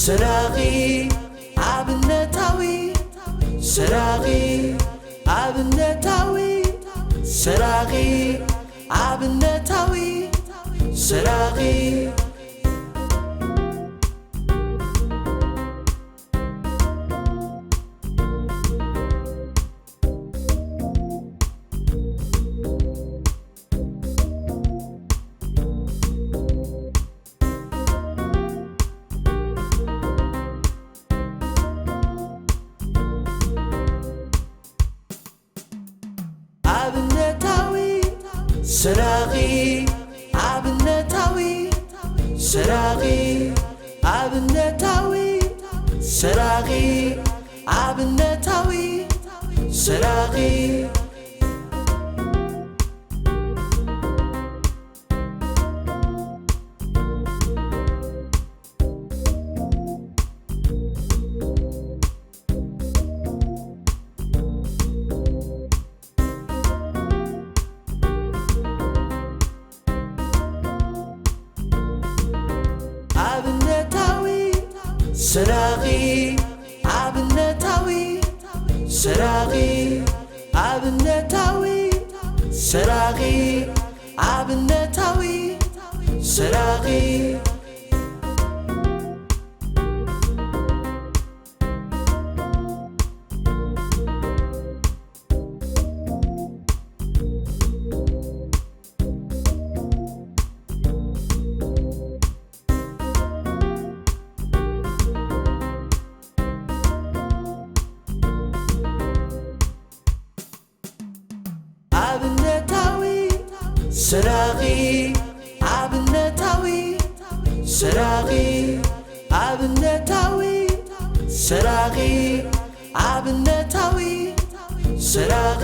ስራቒ ኣብነታዊ፣ ስራቒ ኣብነታዊ፣ ስራቒ ኣብነታዊ፣ ስራቒ። ኣብነታዊ፣ ስራቒ ኣብነታዊ፣ ስራቒ ኣብነታዊ፣ ስራቒ ኣብነታዊ፣ ስራቒ። ኣብነታዊ፣ ስራቒ ኣብነታዊ፣ ስራቒ ኣብነታዊ፣ ስራቒ ኣብነታዊ፣ ስራቒ። ኣብነታዊ፣ ስራቒ ኣብነታዊ፣ ስራቒ ኣብነታዊ፣ ስራቒ ኣብነታዊ፣ ስራቒ።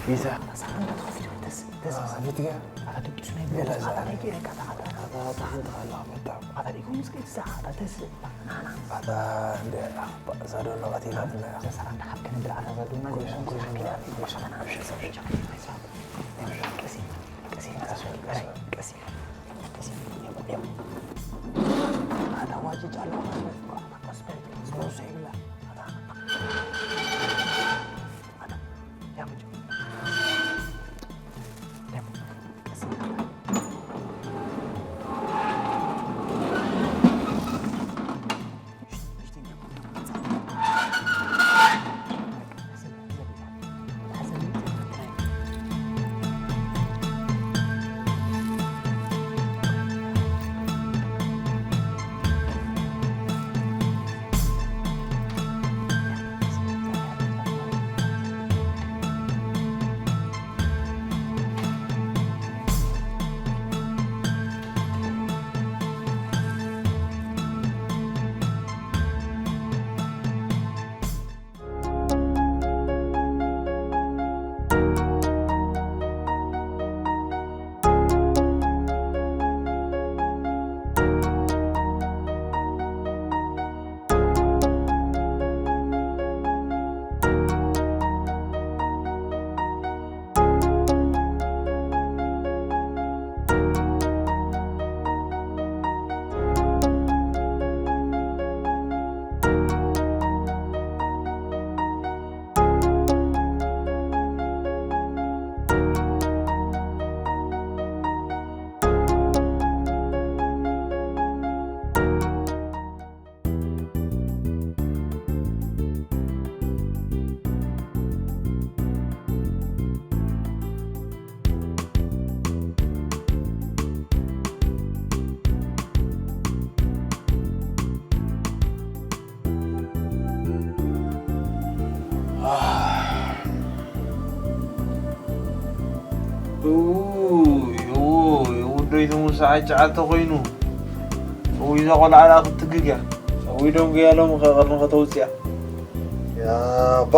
ቪዛ። ቪዛ። ቪዛ። ቪዛ። ቪዛ። ኣታ እንደ ኣባ ዛዶና ቀቲላትና። እዛ ሰላም ደሓብ ከነብል ኣታ ዛዶና ኮይና፣ ኮይና፣ ኮይና። ቀስ፣ ቀስ፣ ቀስ፣ ቀስ፣ ቀስ። ኣታ ዋጭ ጫሎ። ቀስ በል፣ ቀስ በል፣ ዘይብላ። ኣታ፣ ኣታ፣ ያምጭ። ዶይቶም ሰዓት ጨዓተ ኮይኑ። እውይ፣ እዛ ቆልዓ ደኣ ክትትግግ እያ። እውይ፣ ደንጉያ ሎሚ ከ ቀርኒ ከተውፅያ። ያባ።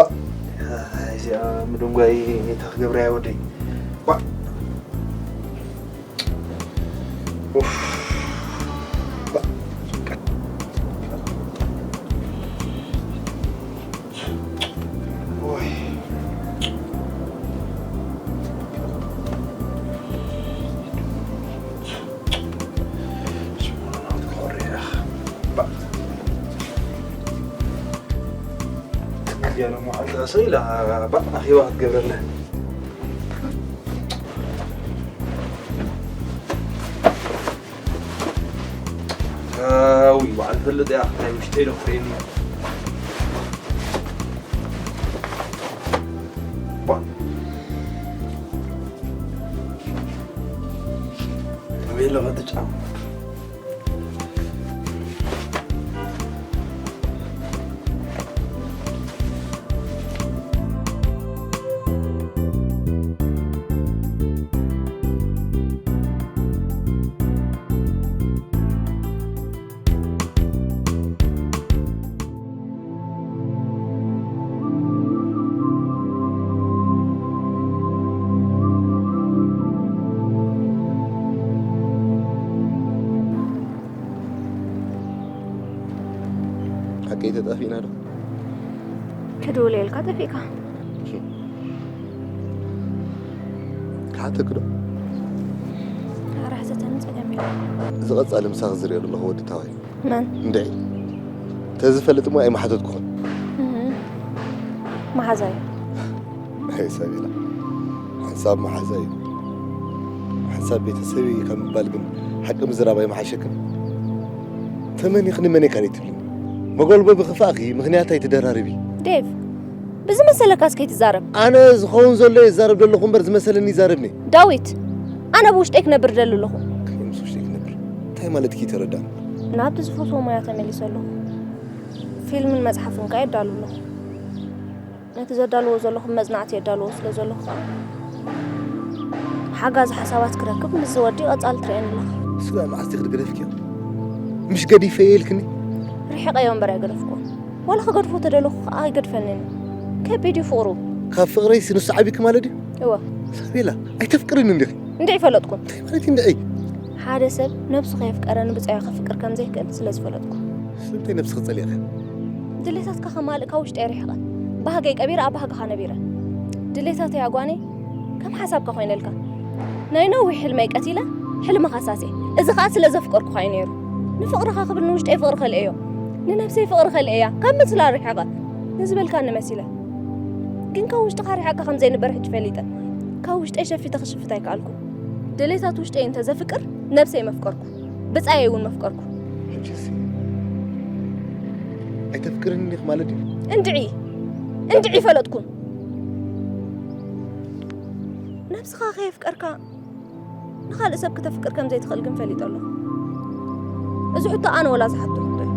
እዚኣ ምድንጓይ እንታይ ክገብራ እያ ወደይ? ባ። ኡፍ። ባ። ኦይ። ባ። ትግል ያለ መዓልቲ ሰው ኢላ ባ ኣኼባ ክትገብረልና። ኣዊ፣ በዓል ፈልጥ እያ፣ ናይ ውሽጠይ ዶ ክርእየኒ? ባ-፣ ኣበይ ኣለኻ እቲ ጫማ? ሓቀይ ተጣፊእና ዶ? ክድውለየልካ ጠፊእካ። ክሓተኪ ዶ? ኧረ ሕተተኒ፣ ጸገም የለን። እዚ ቀጻሊ ምሳኺ ዝሪኦ ዘለኹ ወዲ ታዋይ። መን? እንድዒ። ተዝፈልጥ እሞ ኣይምሓተትኩኹን። እህ። መሓዛይ። ኣይ ሳቤላ፣ ሓንሳብ መሓዛ እዩ። ሓንሳብ ቤተሰብ እዩ ካብ ምባል ግን ሓቂ ምዝራብ ኣይምሓሸክን? ተመኒኽኒ መን እየ ካልእ ትብልኒ? መጎልበቢ ክፋእኺ ምኽንያት ኣይትደራርቢ። ዴቭ፣ ብዝመሰለካስ ከይትዛረብ። ኣነ ዝኸውን ዘሎ እየ ዝዛረብ ዘለኹ እምበር ዝመሰለኒ ይዛረብኒ። ዳዊት፣ ኣነ ብውሽጠይ ክነብር ደሊ ኣለኹ። ከመይ ምስ ውሽጠይ ክነብር? እንታይ ማለት እዩ ተረዳእኒ? ናብቲ ዝፈትዎ ሞያ ተመሊሰ ኣለኹ። ፊልምን መጽሓፍን ከኣ የዳሉ ኣለኹ። ነቲ ዘዳልዎ ዘለኹ መጽናዕቲ የዳልዎ ስለ ዘለኹ ከኣ፣ ሓጋዚ ሓሳባት ክረክብ ምስ ዝወዲ ቀጻሊ ትርእየኒ ኣለኻ። ስጋብ መዓስ ዲኺ ክገደፍክዮ? ምሽ ገዲፈዮ ኢልክኒ? ርሒቐዮ እምበር ኣይገደፍኩዎን። ዋላ ክገድፎ ተደለኹ ከኣ ኣይገድፈንን እዩ። ከቢድ እዩ ፍቕሩ። ካብ ፍቕረይሲ ንሱ ዓቢኪ ማለት ድዩ? እወ። ሳቤላ፣ ኣይተፍቅርኒ እንዲኺ? እንድዒ ፈለጥኩ። እንታይ ማለት እዩ እንድዒ? ሓደ ሰብ ነብሱ ከየፍቀረ ንብጻዩ ከፍቅር ከም ዘይክእል ስለ ዝፈለጥኩ። ስለምንታይ ነብስኺ ጸሊእኺ? ድሌታትካ ከማልእ ካብ ውሽጠይ ርሒቐ፣ ባህገይ ቀቢረ ኣብ ባህግኻ ነቢረ። ድሌታተይ ኣጓነይ ከም ሓሳብካ ኮይነልካ። ናይ ነዊሕ ሕልመይ ቀቲለ ሕልምኻ ሳሴ። እዚ ኸኣ ስለ ዘፍቀርኩኻ እዩ ነይሩ። ንፍቕርኻ ክብል ንውሽጠይ ፍቕሪ ከልኤዮ፣ ንነብሰይ ፍቕሪ ከልኤያ ካብ ምጽላል ርሒቐ ንዝበልካኒ መሲለ። ግን ካብ ውሽጥኻ ርሒቕካ ከም ዘይንበር ሕጂ ፈሊጠ። ካብ ውሽጠይ ሸፊተ ክሽፍት ኣይከኣልኩን። ድሌታት ውሽጠይ እንተ ዘፍቅር ነብሰይ መፍቀርኩ፣ ብጻየይ እውን መፍቀርኩ። ሕጂሲ ኣይተፍቅርኒ ኢኺ ማለት ድዩ? እንድዒ፣ እንድዒ ፈለጥኩን። ነብስኻ ከየፍቀርካ ንኻልእ ሰብ ክተፍቅር ከም ዘይትኽእል ግን ፈሊጠ ኣለኹ። እዚ ሕቶ ኣነ ወላ ዝሓቶ ሕቶ እዩ።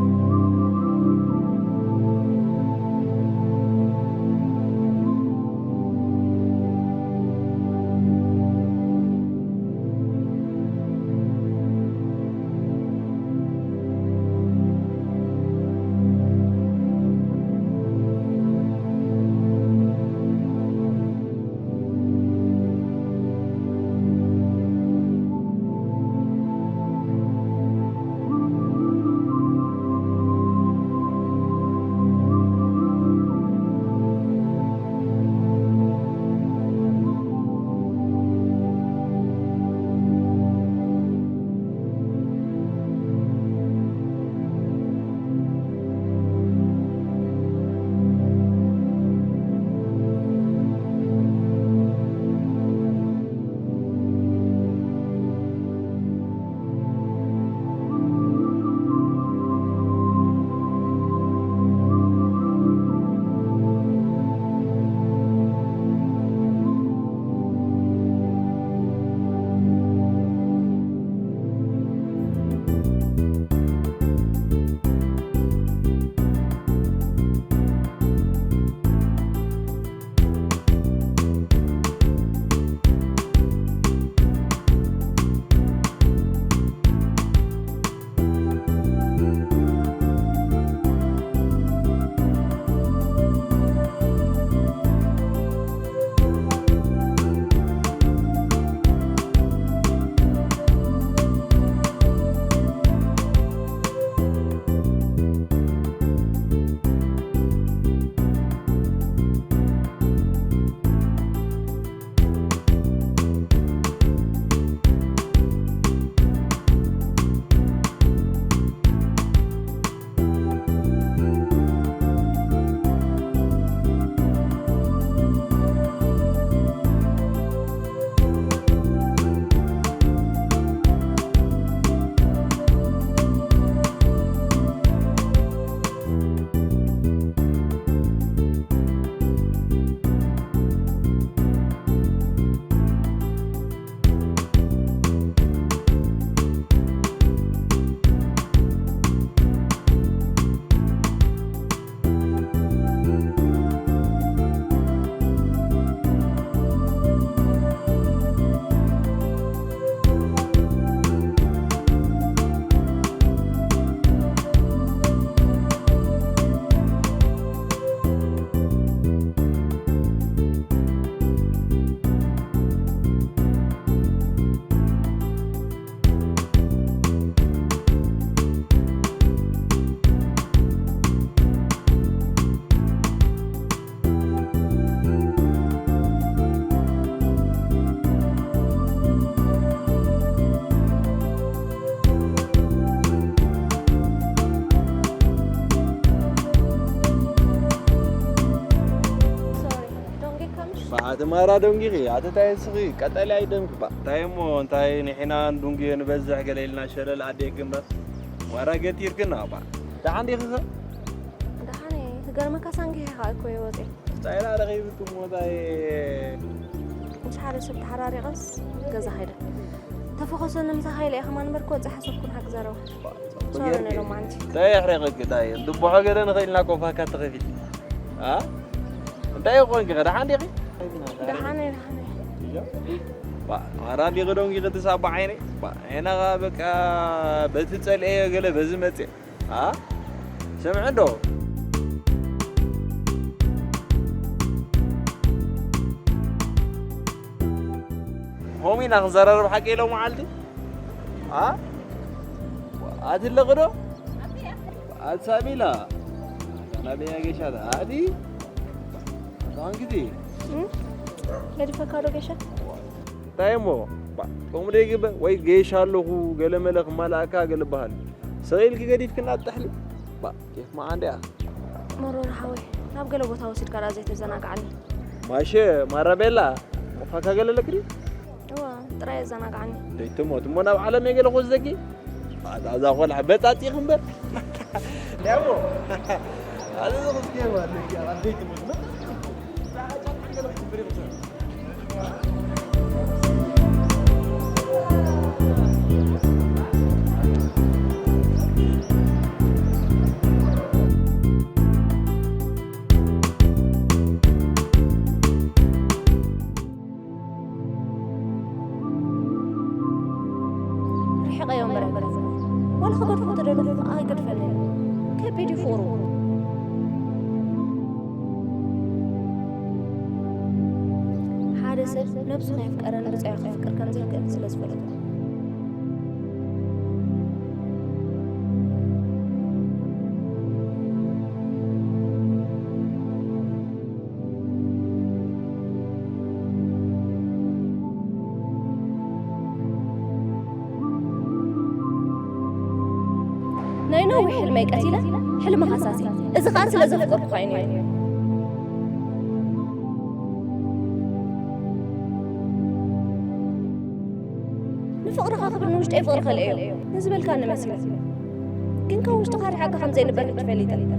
ዝማራ ደንጊኺ ኣተታይ ስኺ ቀጠልያ ይደምክ ባ። እንታይ እሞ እንታይ ንሕና ንዱንግዮ ንበዝሕ ገለ ኢልና ሸለል ኣዴክ እምበር። ዋራ ገቲርክና ባ። ደሓን ዲኺ ኸ? ደሓን እየ። ክገርመካ ሳንጊ ኢኻ እኮ እየ ወፂአ። እንታይ ኢላ ረኺብክሞ እንታይ? ምስ ሓደ ሰብ ተሓራሪቐስ ገዛ ኸይደ። ተፈኾሰኒ ምሳኻ ኢለ እየ ከማን እምበር ክወፅእ ሓሰብኩን ሓቂ ዘረባ። ሶሪ ንሎም ኣንቲ። እንታይ የሕሪቕኪ እንታይ? ድቦሖ ገለ ንኽእል ኢና ኮፋካ ተኸፊት። ኣ? እንታይ ይኾንኪ? ደሓን ዲኺ? ደሓን እየ፣ ደሓን እየ። ባ፣ ማራ ዲኺ ዶንጊ ክትሳባ ዓይነይ? ባ፣ ዓይነኻ በቃ በቲ ጸልኤዮ ገለ በዚ መጽእ። ኣ? ስምዒ እንዶ? ሆም ኢና ክንዘራረብ ሓቂ ኢሎም መዓልቲ? ኣ? ኣትለኺ ዶ? ኣቲ ሳቢላ። ናበይ ኣገሻት? ኣዲ? ኣታን ግዜ? እም? ገዲፈካ ዶ ገሻ? እንታይ እሞ? ባ፣ ከምኡ ዶ ይግበር? ወይ ገይሻ ኣለኹ፣ ገለ መለ ክማልኣካ፣ ገለ በሃል። ሰቕ ኢልኪ ገዲፍክና ትጥሕሊ? ባ፣ ኬፍ መዓንድያ። መሮር ሓወይ፣ ናብ ገለ ቦታ ወሲድካ ደኣ ዘይተዘናግዓኒ። ማሸ፣ ማራቤላ፣ ሞኻካ ገለ ኣለክዲ? እዋ፣ ጥራይ የዘናግዓኒ። ደይትሞት እሞ ናብ ዓለም እየ ገለ ክወስደኪ? ኣዛ፣ ኣዛ ቆልዓ በጻጺ እምበር። ያሞ፣ ኣዚ ዝኽስከ ማለት፣ ኣበይ ትሞት? ርሕቐዮ እምበር ኣይበለጽን። ዋላ ክገድፎ እንተደለኹ ከኣ ኣይገድፈንን። ከቢድ እዩ ፍቕሩ። ሓደ ሰብ ነብሱ ከየፍቀረ ንብጻዩ ከፍቅር ከም ዘይክእል ስለ ዝፈለጥኩ። ናይ ነዊሕ ሕልመይ ቀቲለ፣ ሕልምኻ ሳሲ። እዚ ኸኣ ስለ ዘፍቀርኩኻ እዩ ነይሩ። ንፍቕርኻ ክብል ንውሽጠይ ፍቕሪ ከልእዮ። ንዝበልካኒ መሲሉ። ግን ካብ ውሽጥኻ ርሒቕካ ከም ዘይንበር ሕጂ ፈሊጠ።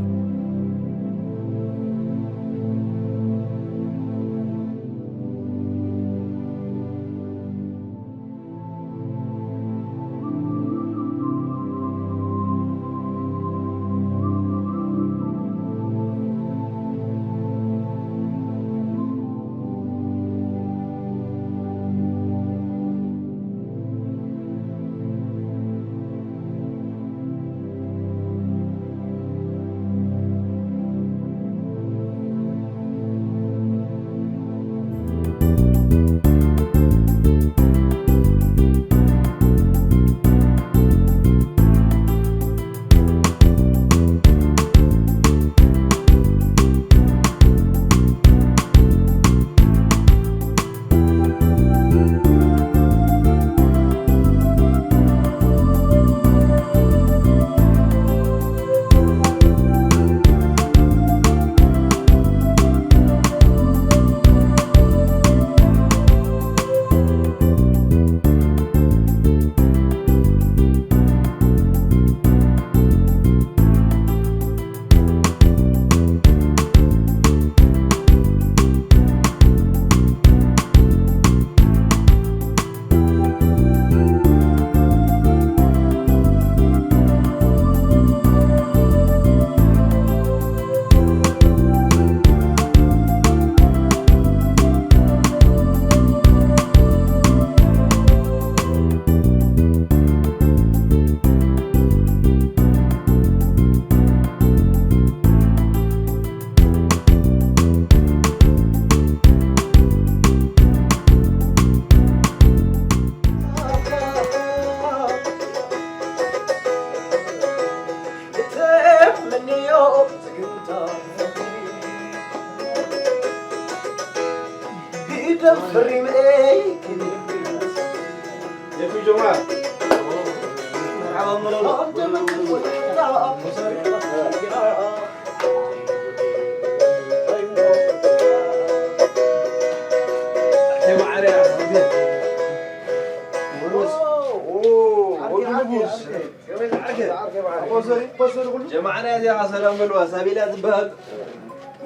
ጀማዓና እዚኣ ሰላም በልዋ፣ ሳቢላ ዝበሃል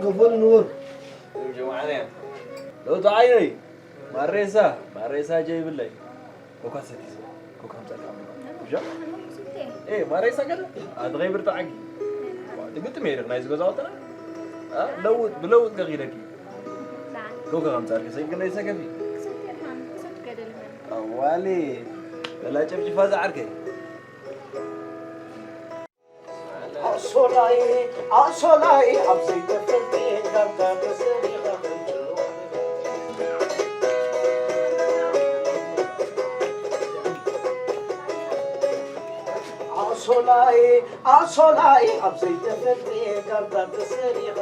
ገፎ ንንበር። ጀማዓና ሎቱ ዓይነይ ማሬሳ ማሬሳ ጀይብለይ ኮካ ሰቲስ ኮካ ምጻልካ። እ ማሬሳ ገለ ኣድኸይ ብርታዓጊ ትግጥም የድኽ ናይ ዝገዛወተና ለውጥ ብለውጥ ገኺደኪ ኮካ ከምጻልኪ ሰይግለይ ሰከፊ። ኣዋሊ በላ ጨፍጭፋ ዝዓርከይ። ኣሶላይ ኣሶላይ ኣብ ዘይተፈልጠ ጋንታ ተሰሪኻ ኣሶላይ ኣሶላይ ኣብ ዘይተፈልጠ ጋንታ ተሰሪኻ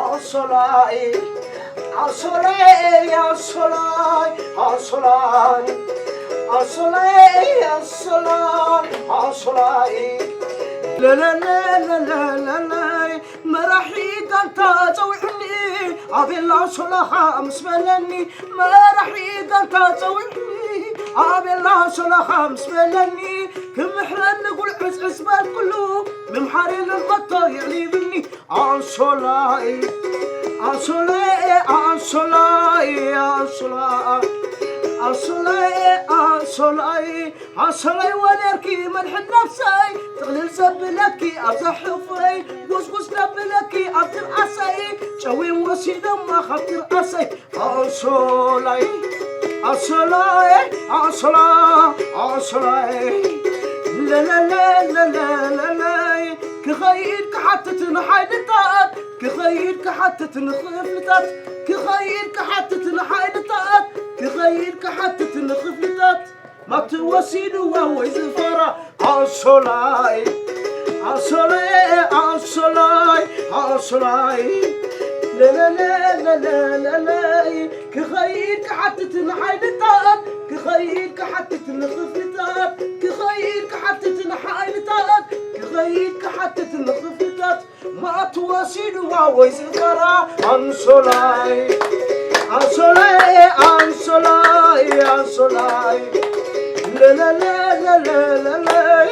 ኣሶላይ ኣሶላይ ኣሶላይ ኣሶላይ ኣሶላይ ኣሶላይ ኣሶላይ ለለለለለለይ መራሒ ጋንታ ጸዊዕኒ ኣቤላ ሶላኻ ምስ በለኒ መራሒ ጋንታ ጸዊዕኒ ኣቤላ ሶላኻ ምስ በለኒ ክምሕረኒ ጉልዕዝዕዝ በልኩሉ ምምሓር የለን ቐቶ የዕሊብኒ ኣሶላይ ኣሶላይ ኣሶላይ ኣሶላ ኣሶላይ ኣሶላይ ኣሶላይ ወደርኪ መድሕን ነፍሰይ ጥቕልል ዘብለኪ ኣብ ዘሕፍረይ ጉስጉስ ዘብለኪ ኣብ ትርኣሰይ ጨዊም ወሲዶማ ካብ ትርኣሰይ ኣሶላይ ኣሶላይ ኣሶላ ኣሶላይ ለለለለለለይ ክኸይድ ክሓትት ንሓይልታት ክኸይድ ክሓትት ንኽፍልታት ክኸይድ ክሓትት ንሓይልታት ክኸይድ ክሓትት ንኽፍልታት ማቲ ወሲድዋ ወይ ዝፈራ ኣሶላይ ኣሶላይ ኣሶላይ ኣሶላይ ለለለለለለይ ክኸይድ ክሓትት ንሓይልታት ክኸይድ ክሓትት ንኽፍልታት ክኸይድ ክሓትት ንሓይልታት ክኸይድ ክሓትት ንኽፍልታት ማት ወሲድዋ ወይ ዝፈራ ኣንሶላይ ኣንሶላይ ኣንሶላይ ኣንሶላይ ለለለለለለይ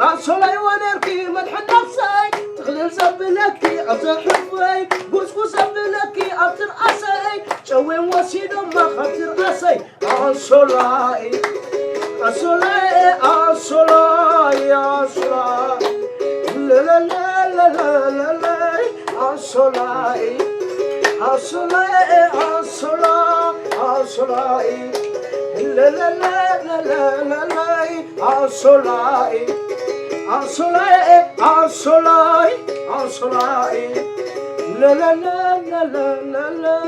ኣንሶላይ ወደርኪ መድሕን ነፍሰይ ጥቕልል ዘብለኪ ኣብ ዘሕፍረይ ጉስጉስ ዘብለኪ ኣብ ትርኣሰይ ጨዌም ወሲዶማ ካብ ትርኣሰይ ኣሶላይ ኣሶላይ ኣሶላይ ኣሶላ ለለለለለለይ ኣሶላይ ኣሶላይ ኣሶላ ኣሶላይ ለለለለለለይ ኣሶላይ ኣሶላይ ኣሶላይ ኣሶላይ ለለለለለለይ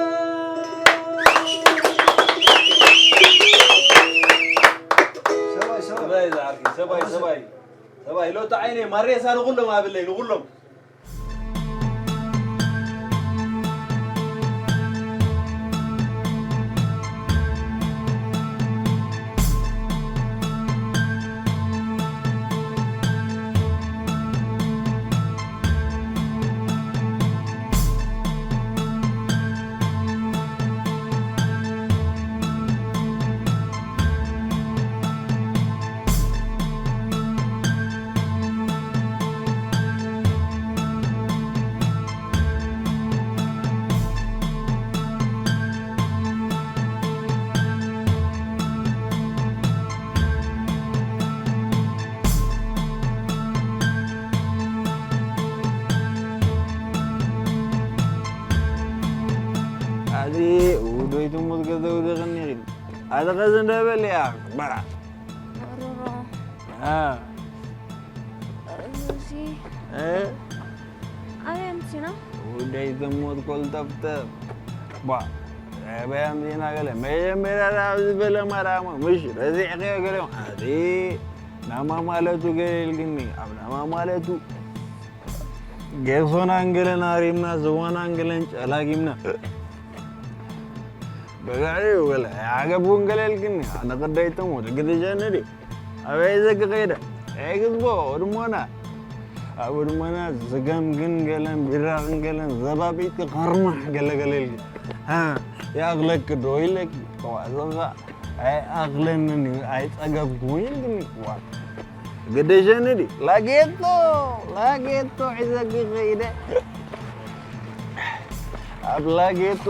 ሰባይ ሰባይ ሰባይ ሰባይ ሰባይ ሎታ ዓይነይ ማሬሳ ንኹሎም ኣብለይ ንኹሎም ኣዚ ውዶይቱ ሙት ገዘው ደቕኒ ኣዚ ኸዚ እንዳበል እያ በራ ሮሮ እ ኣበይ ኣምሲና ውደይ ዘሞት ኮልጠፍጠፍ ባ ኣበይ ኣምሲና ገለ መጀመርያ ኣብዚ በለ ማራሞ ምሽ ረዚዕኸዮ ገለ ኣዚ ናማ ማለቱ ገለ ኢልግኒ ኣብ ናማ ማለቱ ጌሶናን ገለን ኣሪምና ዝዋናን ገለን ጨላጊምና በጋዕዩ ገለ ዓገብ እውን ገለ ኢልግኒ ኣነ ቅዳይቶም ወደ ግድጀንዲ ኣበይ ዘግ ኸይደ ኤግዝቦ ድሞና ኣብኡ ድማ ዝገምግን ገለን ቢራቕን ገለን ዘባቢቲ ከርማሕ ገለገለ ኢልኪ። ሃ፣ ይኣኽለኪ ዶ ኢለኪ። እዋ፣ እዞም ኸኣ ኣይኣኽለንን እዩ፣ ኣይጸገብኩን ኢልክኒ። እዋ፣ ግደሸኒ ድዩ? ላጌቶ፣ ላጌቶ ሒዘኪ ከይደ። ኣብ ላጌቶ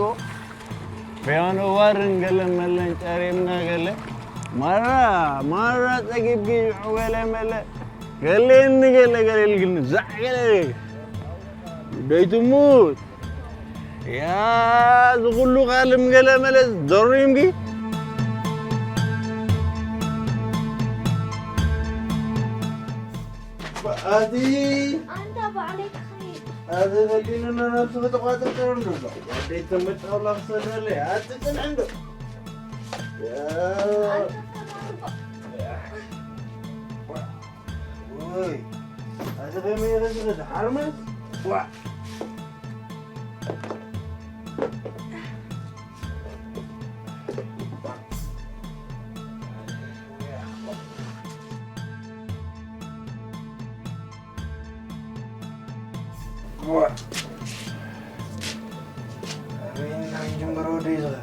ፒያኖ ባርን ገለ መለን ጨሪምና ገለ ማራ፣ ማራ ጸጊብኪ ሽዑ ገለ መለ ገሌኒ ገለ ገለ ኢልክኒ ዛዕ ገለ ደይትሙት። ያ፣ እዚ ኩሉ ካልም ገለ መለ ዘሪምኪ። ኣቲ ኣንታ ባዕለይ ክኸይድ። ኣቲ ፈሊኑና ናብቲ ከተቋጽር ጥሩ እንዶ። ኣደይ ተመጣውላ ክሰደለ። ኣቲ ጽንሕ እንዶ። ያ። ኣንታ ተማርቆ። ወይ፣ ኣቲ ከመይ ኢለ ዝኸድ? ሓርመዝ? ዋ። ዋ። ኣበይ ኢና ክንጅምሮ ወደይ ዝኸ?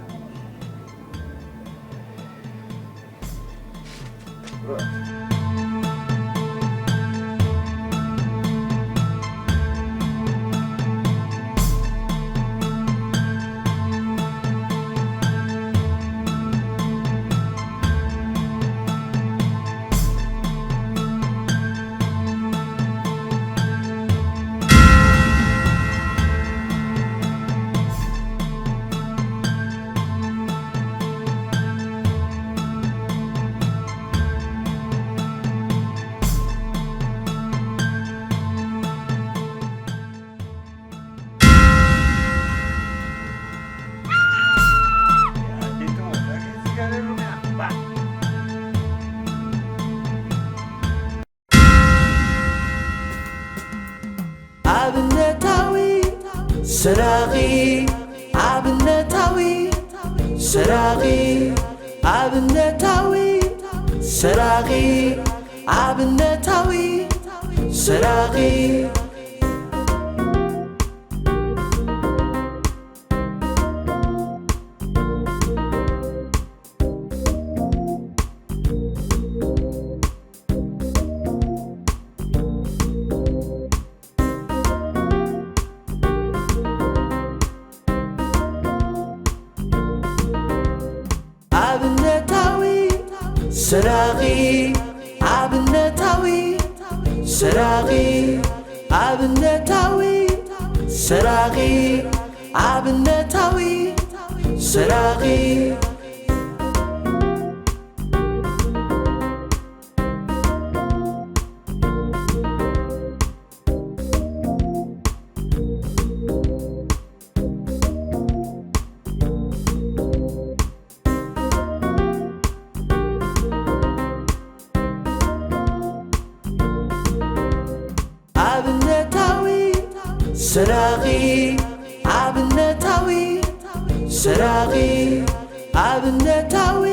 ኣብነታዊ ስራኺ፣ ኣብነታዊ ስራኺ፣ ኣብነታዊ ስራኺ፣ ኣብነታዊ ስራኺ። ኣብነታዊ ስራኺ፣ ኣብነታዊ ስራኺ፣ ኣብነታዊ ስራኺ፣ ኣብነታዊ ስራኺ። ኣብነታዊ ስራኺ፣ ኣብነታዊ ስራኺ፣ ኣብነታዊ